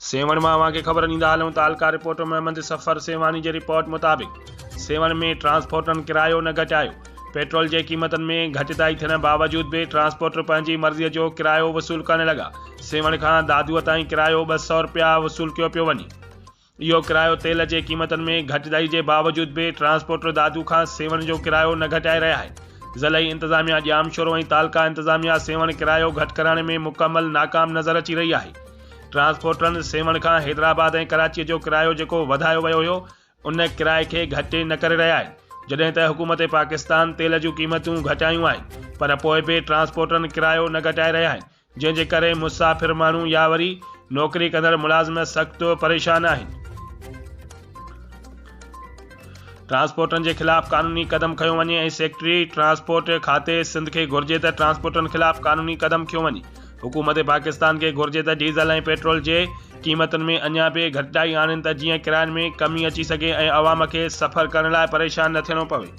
سيوهڻ مان اوهان کي خبر ڏيندا هلون تعلقه رپورٽر محمد صفر سيوهاڻي جي رپورٽ مطابق سيوهڻ ۾ ٽرانسپورٽرن ڪرايو نه گهٽايو، پيٽرول جي قيمتن ۾ گهٽتائي ٿيڻ باوجود به ٽرانسپورٽر پنهنجي مرضي جو ڪرايو وصول ڪرڻ لڳا، سيوهڻ کان دادوء تائين ڪرايو 200 رپيا وصول ڪيو پيو وڃي. اهو ڪرايو تيل جي قيمتن ۾ گهٽتائي جي باوجود به ٽرانسپورٽر دادو کان سيوهڻ جو ڪرايو نه گهٽائي رهيا آهن. ضلعي انتظاميا ڄامشورو ۽ تعلقه انتظاميا سيوهڻ ڪرايو گهٽ ڪرائڻ ۾ مڪمل ناڪام نظر اچي رهي آهي. ٽرانسپورٽرن سيوهڻ کان حيدرآباد ۽ ڪراچي جو ڪرايو جيڪو وڌايو ويو هيو ان ڪرائي کي گهٽ نه ڪري رهيا آهن. جڏهن ته حڪومت پاڪستان تيل جون قيمتون گهٽايون آهن پر پوء به ٽرانسپورٽرن ڪرايو نه گهٽائي رهيا آهن. جنهن جي ڪري مسافر ماڻهو يا وري نوڪري ڪندڙ ملازم سخت پريشان آهن. ٽرانسپورٽرن جي خلاف قانوني قدم کنيو وڃي ۽ سيڪريٽري ٽرانسپورٽ کاتي سنڌ کي گهرجي ته ٽرانسپورٽرن خلاف قانوني قدم کنيو وڃي. حڪومت پاڪستان کي گهرجي ته ڊيزل ۽ پيٽرول جي قيمتن ۾ اڃا به گهٽتائي آڻين ته جيئن ڪراين ۾ ڪمي اچي سگهي ۽ عوام کي سفر ڪرڻ لاء پريشان نه ٿيڻو پوي.